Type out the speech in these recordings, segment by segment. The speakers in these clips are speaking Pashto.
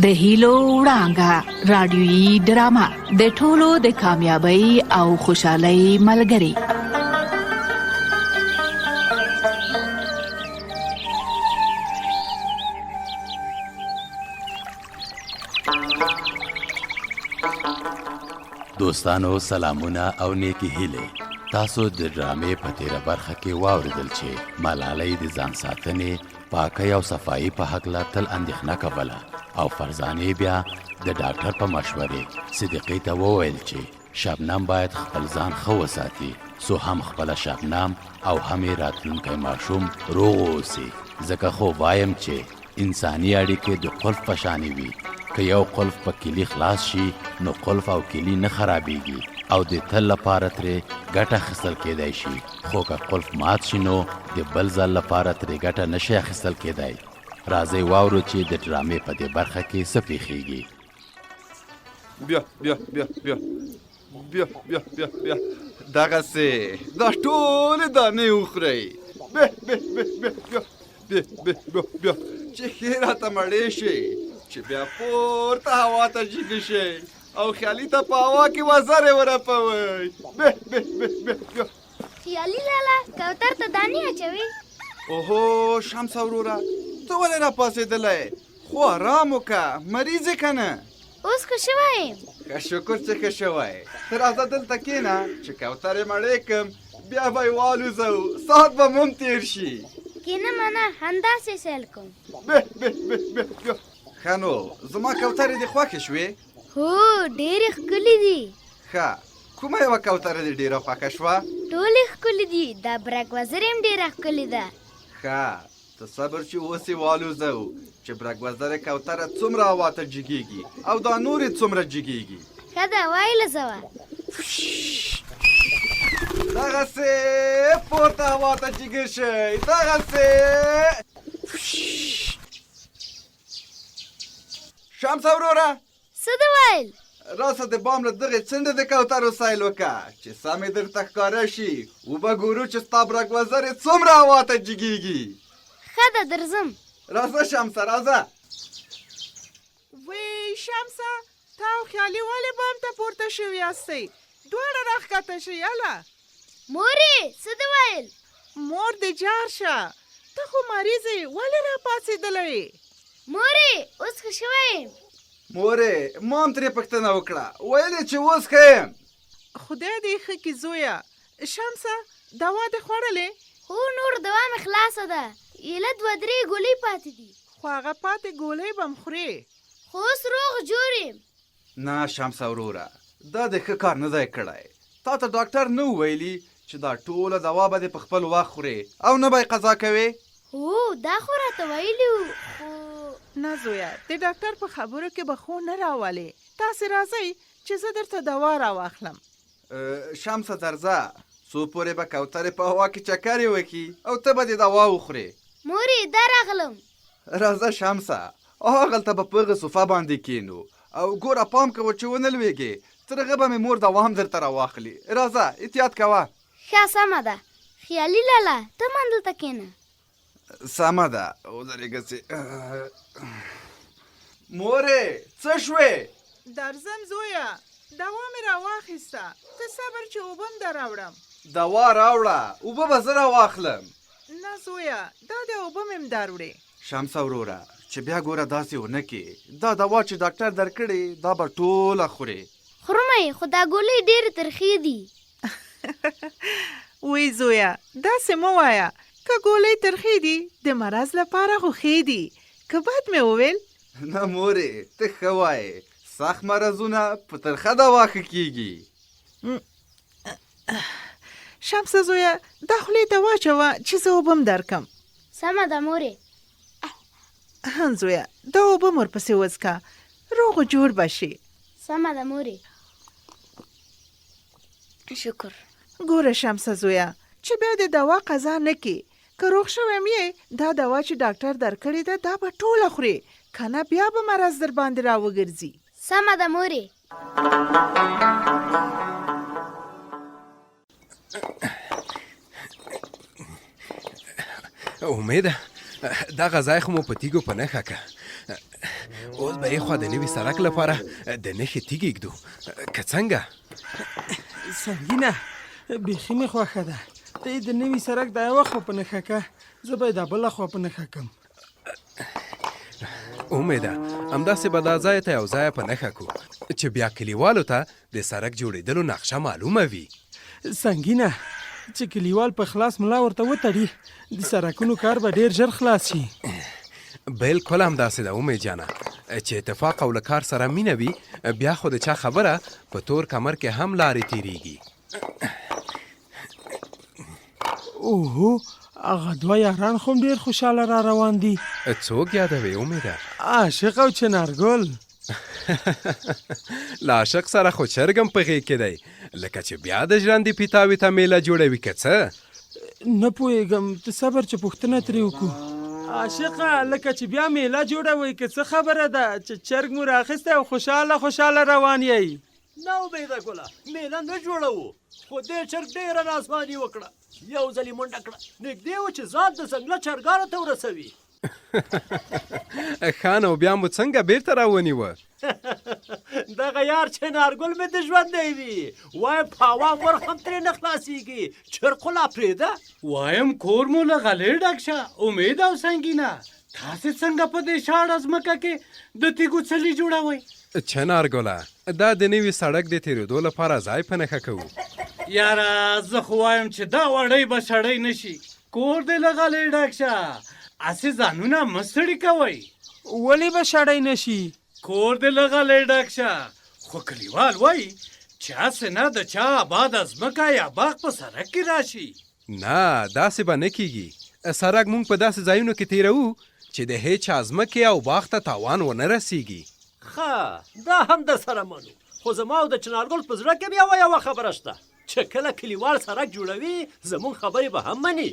د هیلو وړانګه رادیوي ډرامه د ټولو د کامیابی او خوشحالۍ ملګری. دوستانو سلامونه او نیکی هیلې. تاسو د ډرامې په تیره برخه کې واوریدل چې ملالۍ د ځان ساتنې، پاکۍ او صفایي په هکله تل اندېښنه کوله او فرزانې بیا د ډاکټر په مشورې صدیقې ته وویل چې شبنم باید خپل ځان ښه وساتي څو هم خپله شبنم او هم یې راتلونکی ماشوم روغ اوسي، ځکه خو وایم چې انساني اړیکې د قلف په شانې وي، که یو قلف په کیلي خلاص شي نو قلف او کیلي نه خرابیږي او د تل لپاره ترې ګټه اخیستل کیدای شي، خو که قلف مات شي نو د بل ځل لپاره ترې ګټه نه شي اخیستل کیدای. راځئ واورو چې د ډرامې په دې برخه کې څه پیښیږي. بیا بیا بیا بیا بیا بیا بیا بیا دغسې دا ټولې دانې وخورئ. به به به به بیا به به بیا بیا چې ښې راته مړې شي، چې بیا پورته هوا ته جګې شي او خیالي ته په هوا کې وزرې ورپوئ. به به به به بیا. خیالي لالا کوتر ته دانې اچوي. اوهو شمسه وروره، ته ولې راپاڅېدلی؟ خو آرام وکړه، مریض یې که نه؟ اوس ښه شوی یم. ښه شکر چې ښه شوی. ته راځه دلته کښېنه چې کوترې مړې کړم، بیا به یې والوزوو، ساعت به مو هم تېر شي. کښېنم نه، همداسې سیل کوم. به به به به به. ښه نو زما کوترې دې خوښې شوې؟ هو، ډېرې ښکلې دي. ښه، کومه یوه کوتره دې ډېره خوښه شوه؟ ټولې ښکلې دي، دا برک وزرې هم ډېره ښکلې ده. ښه، ته صبر چې اوس یې والوزوو چې برک وزرې کوتره څومره هوا ته جګېږي او دا نورې څومره جګېږي. ښه ده، وایې لوزوه. دغسې پورته هوا ته جګې شئ، دغسې. شمسه وروره! څه دې ویل؟ راسه د بام له دغې څنډې د کوترو سیل وکړه چې سمې درته ښکاره شي، وبه ګورو چې ستا برک وزرې څومره هوا ته جګېږي. ښه ده، درځم. راځه شمسه، راځه. وی شمسه، تا او خیالي ولې بام ته پورته شوي یاستئ؟ دواړه راښکته شئ، هله. مورې، څه دې ویل؟ مور دې جار شه، ته خو مریض یې، ولې راپاڅېدلی یې؟ مورې، اوس ښه شوی یم. مورې، ما هم ترې پوښتنه وکړه، ویل یې چې اوس ښه یم. خدای دې ښه کړي زویه. شمسه، دوا دې خوړلې؟ هو، نور دوا مې خلاصه ده، ایله دوه درې ګولۍ پاتې دي. خو هغه پاتې ګولۍ به هم خورې. خو اوس روغ جوړ یم. نه شمسه وروره، دا دې ښه کار نه دی کړی. تا ته ډاکټر نه وو ویلي چې دا ټوله دوا به دې په خپل وخت خورې او نه به یې قضا کوې؟ هو، دا خو راته ویلي وو، خو. نه زویه، د ډاکټر په خبرو کې به خو نه راولې. تاسې راځئ چې زه درته دوا راواخلم. شمسه درځه، څو پورې به کوترې په هوا کې چکرې وکړي او ته به دې دوا وخورې. مورې، دا راغلم. راځه شمسه، هغلته به په هغه صوفه باندې کینو او ګوره پام کوه چې ونه لوېږې، تر هغه به مې مور دوا هم درته راواخلي. راځه، احتیاط کوه. ښه سمه ده خیالي لالا، ته هم همدلته کینه. سمه ده، ودرېږه چې. مورې، څه شوې؟ درځم زویه، دوا مې راواخیسته، ته صبر چې اوبه هم در راوړم. دوا راوړه، اوبه به زه راواخلم. نه زویه، دا دی اوبه مې هم دروړې. شمسه وروره، چې بیا ګوره داسې ونه کې، دا دوا چې ډاکټر درکړې دا به ټوله خورې. خورمه یې، خو دا ګولۍ ډېرې ترخې دي. وی زویه، داسې مه وایه، که ګولۍ ترخې دي د مرض لپاره خو ښې دي، که بد مې وویل؟ نه مورې، ته ښه وایې، سخت مرضونه په ترخه دوا ښه کېږي. شمسه زویه، دا خولې ته واچوه چې زه اوبه هم درکړم. سمه ده مورې. هن زویه، دا اوبه هم ورپسې وڅکه، روغ و جوړ به شې. سمه ده مورې، شکر. ګوره شمسه زویه، چې بیا دې دوا قضا نه کړي، که روغ شوی هم یې، دا دوا چې ډاکټر درکړې ده دا به ټوله خورې، که نه بیا به مرض درباندې راوګرځي. سمه ده مورې. امیده، دغه ځای خو مو په تیږو په نښه که. اوس به اخوا د نوي سړک لپاره د نښې تیږې ږدو که څنګه؟ سنګینه بیخي مې خوښه ده. ته یې د نوي سړک دا یوه خوا په نښه که، زه به یې دا بله خوا په نښه کم. امیده همداسې به دا ځای ته یو ځای په نښه کو چې بیا کلیوالو ته د سرک جوړېدلو نقشه معلومه وي. سنګینه چې کلیوال په خلاص ملا ورته وتړي د سرکونو کار به ډیر ژر خلاص شي. بلکل همداسې ده امید جانه، چې اتفاق او له کار سره مینه وي بیا خو د چا خبره په تور کمر کې هم لارې تیریږي. اوهو هغه دوه یاران خو هم ډېر خوشحاله را روان دي. څوک یادوې امیده؟ عاشق او چنارګل. له عاشق سره خو چرګ هم په غېږ کې دی، لکه چې بیا د ژرندې پیتاوي ته میله جوړوي که څه؟ نه پوهېږم، ته صبر چې پوښتنه ترې وکړو. عاشقه لکه چې بیا میله جوړوئ که څه خبره ده چې چرګ مو راخیستی او خوشحاله خوشحاله روان یئ؟ نه امیده ګله، میله نه جوړوو، خو دې چرګ ډېره ناځواني وکړه، یو ځل یې منډه کړه، نږدې و چې ځان د ځنګله چرګانو ته ورسوي. ښه نو بیا مو څنګه بیرته راونیوه؟ دغه یار چنارګل مې د ژوندی وي، وایم په عوام ورخ هم ترې نه خلاصېږي، چرګ خو لا پرېږده. وایم کور مو له غلې ډک شه امید او سنګینه، تاسې څنګه په دې شاړه ځمکه کې د تیږو څلي جوړوئ؟ چنار ګله، دا د نوي سړک د تېرېدو لپاره ځای په نښه کوو. یاره زه خو وایم چې دا وړۍ به شړۍ نه شي، کور دې له غلې ډک شه، هسې ځانونه مه ستړي کوئ. ولې به شړۍ نه شي؟ کور دې له غلې ډک شه، خو کلیوال وایي چې هسې نه د چا اباده ځمکه یا باغ په سړک کې راشي. نه، داسې به نه کېږي. سړک موږ په داسې ځایونو کې تېروو چې د هېچا ځمکې او باغ ته تاوان ونه رسېږي. ښه، دا هم درسره منو، خو زما او د چنارګل په زړه کې هم یوه یوه خبره شته چې کله کلیوال سړک جوړوي، زموږ خبرې به هم مني.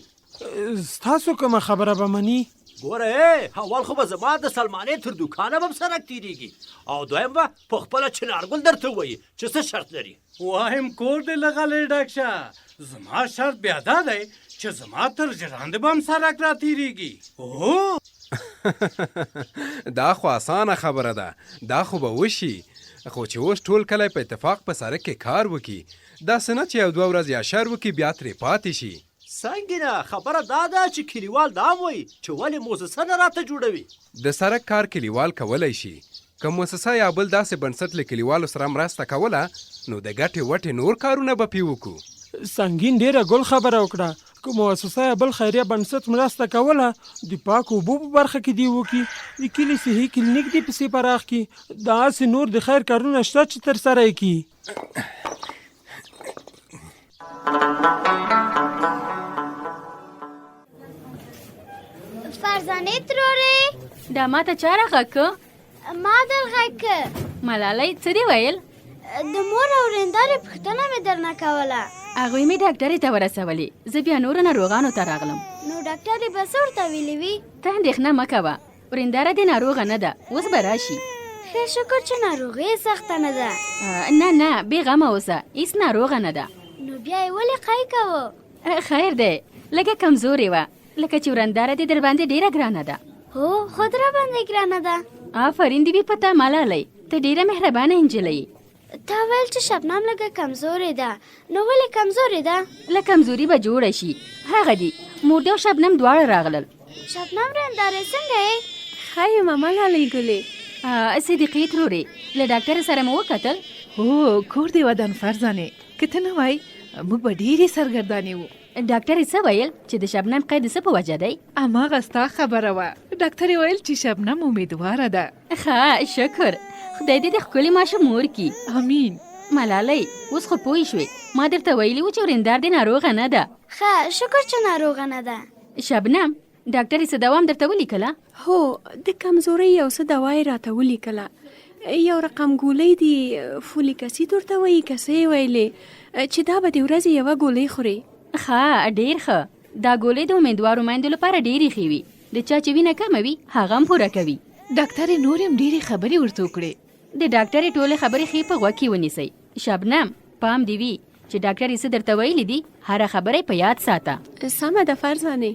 ستاسو کومه خبره به مني؟ ګوره ای، اول خو به زما د سلمانې تر دوکانه به هم سړک تېرېږي او دویم به پخپله چنارګل درته ووایي چې څه شرط لري. وایم کور دې له غلې ډک شه، زما شرط بیا دا دی چې زما تر ژرندې به هم سرک را تېرېږي. هو. دا خو اسانه خبره ده، دا خو به وشي، خو چې اوس ټول کلی په اتفاق په سرک کې کار وکړي، داسې نه چې یو دوه ورځې اشر وکړي بیا ترې پاتې شي. سنګینه خبره دا ده چې کلیوال دا هم وایي چې ولې موسسه نه راته جوړوي؟ د سرک کار کلیوال کولی شي، که موسسه یا بل داسې بنسټ له کلیوالو سره مرسته کوله نو د ګټې وټې نور کارونه به پې وکړو. سنګین ډېره ګل خبره وکړه، که موسسه یا بل خیریه بنسټ مرسته کوله د پاکو اوبو په برخه کې دې وکړي، د کلي صحي کلینیک دې پسې پراخ کړي، داسې نور د خیر کارونه شته چې ترسره یې کړي. فرزانې ترورې دا ما ته چا راغږ که؟ ما در غږ که. ملالۍ څه دې ویل؟ د مور او ورېندارې پوښتنه مې درنه کوله. هغوی مې ډاکټرې ته ورسولې، زه بیا نورو ناروغانو ته راغلم. نو ډاکټرې به څه ورته ویلي وي؟ ته اندېښنه مه کوه، ورېنداره دې ناروغه نه ده، اوس به راشي. ښه شکر چې ناروغي یې سخته نه ده. نه نه، بې غمه اوسه، هیڅ ناروغه نه ده. نو بیا یې ولې قی کاوه؟ خیر دی، لږه کمزورې وه، لکه چې ورنداره دې درباندې ډېره ګرانه ده. هو، خود راباندې ګرانه ده. آفرین دې وي په تا ملالۍ، ته ډېره مهربانه نجلۍ یې. تا ویل چې شبنم لږه کمزورې ده، نو ولې کمزورې ده؟ له کمزوري به جوړه شي. هغه دي، مور دې او شبنم دواړه راغلل. شبنم ورندارې څنګه یې؟ ښه یم ملالۍ ګلې. صدیقې ترورې، له ډاکټره سره مو وکتل؟ هو، کور دې ودان فرزانې، که ته نه وای موږ به ډېرې سرګردانې وو. ډاکټرې څه ویل چې د شبنم قید د څه په وجه دی؟ هماغه ستا خبره وه، ډاکټرې ویل چې شبنم امیدواره ده. ښه شکر، خدای دې د ښکلي ماشوم مور کړي. امین. ملالۍ اوس خو پوه شوې، ما درته ویلي وو چې ورېندار دې ناروغه نه ده. ښه شکر چې ناروغه نه ده. شبنم، ډاکټرې څه دوا هم درته ولیکله؟ هو، د کمزورۍ یو څه دوا یې راته ولیکله. یو رقم ګولۍ دي، فولیک اسید ورته وایي که څه یې ویلې، چې دا به د ورځې یوه ګولۍ خورې. ښه، ډېر ښه. دا ګولۍ د امیندوارو میندو لپاره ډېرې ښې وي. د چا چې وینه کمه وي، هغه هم پوره کوي. ډاکټرې نورې هم ډېرې خبرې ورته وکړې. د ډاکټرې ټولې خبرې ښې په غوږ کې ونیسئ. شبنم، پام دې وي چې ډاکټرې څه درته ویلي دي، هره خبره یې په یاد ساته. سمه ده فرزانې.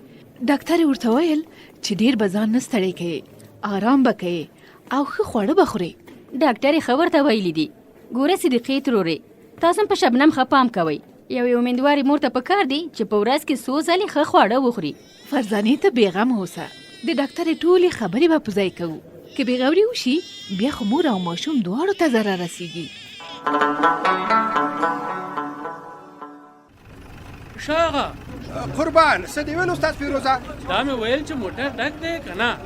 ډاکټرې ورته ویل چې ډېر به ځان نه ستړی کوې، آرام به کوې او ښه خواړه به خورې. ډاکټرې ښه ورته ویلي دي. ګوره صدیقې ترورې، تاسو هم په شبنم ښه پام کوئ. یوې امیندوارې مور ته پکار دي چې په ورځ کې څو ځلې ښه خواړه وخوري. فرزانې ته بې غمه اوسه، د ډاکټرې ټولې خبرې به په ځای کوو. که بې غوري وشي بیا خو مور او ماشوم دواړو ته ضرر رسیږي. شاغه قربان څه دی ویل استاد فیروزه؟ دا مې ویل چې موټر ډک دی که نه؟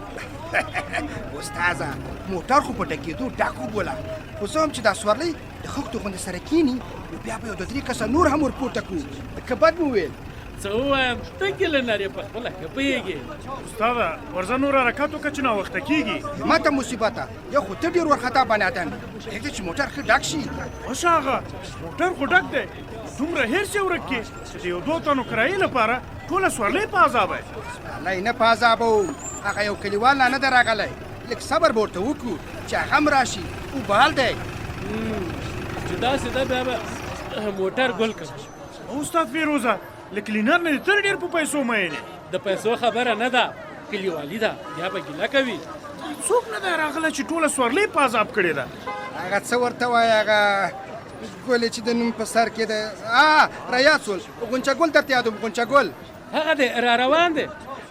استاده موټر خو په ډکېدو ډک وبوله، خو زه هم چې دا سورلۍ د خښتو غوندې سره کیني نو بیا به یو د درې کسه نور هم ورپورته کړو. که بد مې وویل؟ څه ووایم، ته کلینر یې په خپله ښه پوهېږې. استاده ورځه نور حرکت وکړه چې ناوخته کېږي. ماته مصیبته، یو خو ته ډېر وارخطا بني آدم یې، پرېږده چې موټر ښه ډک شي. وشه هغه موټر خو ډک دی، دومره هېر یې ورک کې چې د یو دوو تنو کرایې لپاره ټوله سورلۍ په عذابه یې. سورلۍ نه په عذابوم، هغه یو کلیوال لا نه دی راغلی، لږ صبر به ورته وکړو چې هغه هم راشي، اوبال دی. چې داسې ده بیا به موټر ګل کړم. استاد فیروزه له کلینر نه دې تر ډېر په پیسو مین یې. د پیسو خبره نه ده، کلیوالي ده، بیا به ګیله کوي. څوک نه دی راغلی چې ټوله سورلۍ په عذاب کړې ده. هغه څه ورته وایي، هغه ګل چې د نوم په سر کې دی. آ را یاد شول، غونچه ګل درته یادوم، غونچه ګل. هغه دی را روان دی،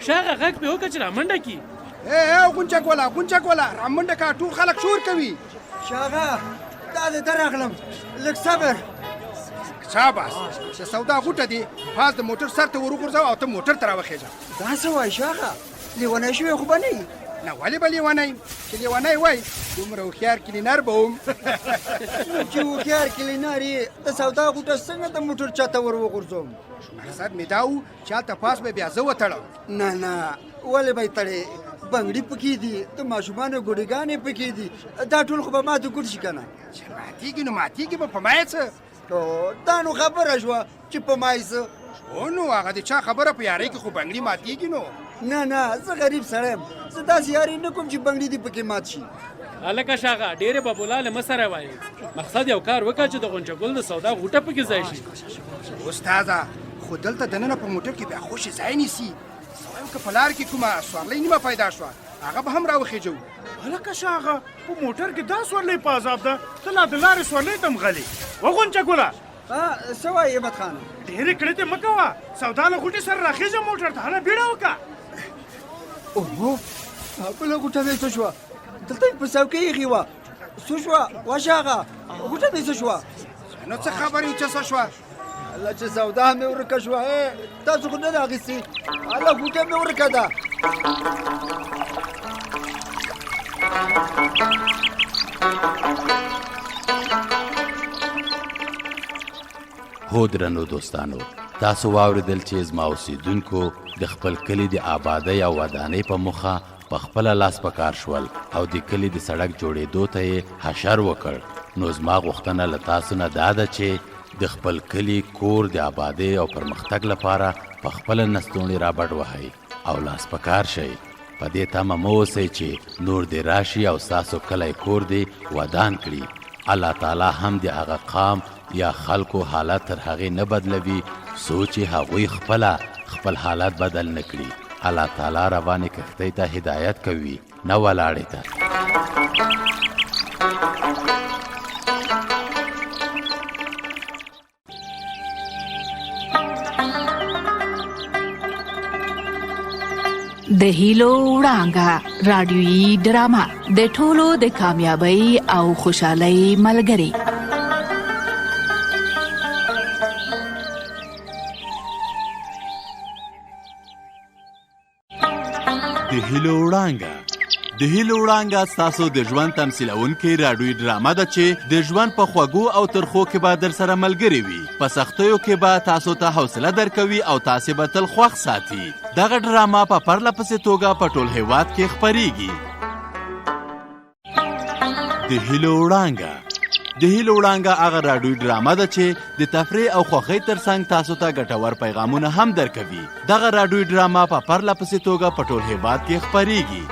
شاغه غږ پې وکړه چې رامنډه کړي. ای ای غونچه ګله، غونچه ګله، رامنډه کړه، ټول خلک شور کوي. شاغه دا دی درغلم، لږ صبر. شاباس، چې سودا غوټه دي پاس د موټر سر ته وروغورځوه او ته موټر ته راوخېژه. دا څه وایې شاغه، لیونی شوی خو به نه یې؟ نه ولې به لیونی یم، چې لیونی وای دومره هوښیار کلینر به وم. نو چې هوښیار کلینر یې، د سودا غوټه څنګه د موټر چاته ور وغورځوم؟ مقصد مې دا و چې هلته پاس به بیا زه وتړم. نه نه، ولې به یې تړې، بنګړي پکې دي، د ماشومانو ګوډیګانې پکې دي، دا ټول خو به ماته ګډ شي که نه؟ چې ماتېږي نو ماتېږي به، په ما یې څه؟ دا نو خبره شوه چې په ما یې څه. هو نو هغه د چا خبره، په یارۍ کې خو بنګړي ماتېږي نو. نه نه، زه غریب سړی یم، زه داسې یاري نه کوم چې بنګړي دې پکې مات شي. هلکه شاغه، ډېرې ببولالې مه سره وایې، مقصد یو کار وکړه چې د غونچه ګل د سودا غوټه پکې ځای شي. استاده خو دلته دننه په موټر کې بیا خوشې ځای نیسي، زه وایم که په لار کې کومه سورلۍ نیمه پیدا شوه هغه به هم راوخېژوو. هلکه شاغه، په موټر کې دا سورلۍ په عذاب ده، ته لا د لارې سورلۍ ته هم غلې. وغونچه ګله. څه وایې هبت خانه؟ ډېرې کړتې مه کوه، سودا له غوټې سره راخېژه موټر ته، هله بیړه وکړه. اوهو، بله غوټه مې څه شوه؟ دلته مې په څوکۍ ایښې وه، څه شوه؟ وشه هغه غوټه مې څه شوه؟ نو څه خبر یو چې څه شوه؟ الله چې سودا مې ورکه شوه. تاسو خو نه ده اخیستې، الله غوټه مې ورکه ده. هو درنو دوستانو، تاسو واوریدل چې زما اوسیدونکو د خپل کلي د آبادۍ او ودانۍ په موخه په خپله لاس په کار شول او د کلي د سړک جوړېدو ته یې حشر وکړ. نو زما غوښتنه له تاسو نه دا ده چې د خپل کلي کور د آبادۍ او پرمختګ لپاره په خپله نستوڼې رابډ وهئ او لاس په کار شئ. په دې تمه مه اوسئ چې نور دې راشي او ستاسو کلی کور دې ودان کړي. الله تعالی هم د هغه قام یا خلکو حالت تر هغې نه بدلوي څو چې هغوی خپله خپل حالت بدل نه کړي. الله تعالی روانې کښتۍ ته هدایت کوي نه ولاړې ته. د هیلو وړانګه رادیوي ډرامه د ټولو د کامیابی او خوشحالۍ ملګری. د هیلو وړانګه. د هیلو وړانګه ستاسو د ژوند تمثیلونکې راډیویي ډرامه ده چې د ژوند په خوږو او ترخو کې به در سره ملګرې وي، په سختیو کې به تاسو ته حوصله درکوي او تاسې به تل خوښ ساتي. دغه ډرامه په پرله پسې توګه په ټول هیواد کې خپریږي. د هیلو وړانګه. د هیلو وړانګه هغه راډیویي ډرامه ده چې د تفریح او خوښۍ ترڅنګ تاسو ته ګټور پیغامونه هم درکوي. دغه راډیویي ډرامه په پرله پسې توګه په ټول هیواد کې خپریږي.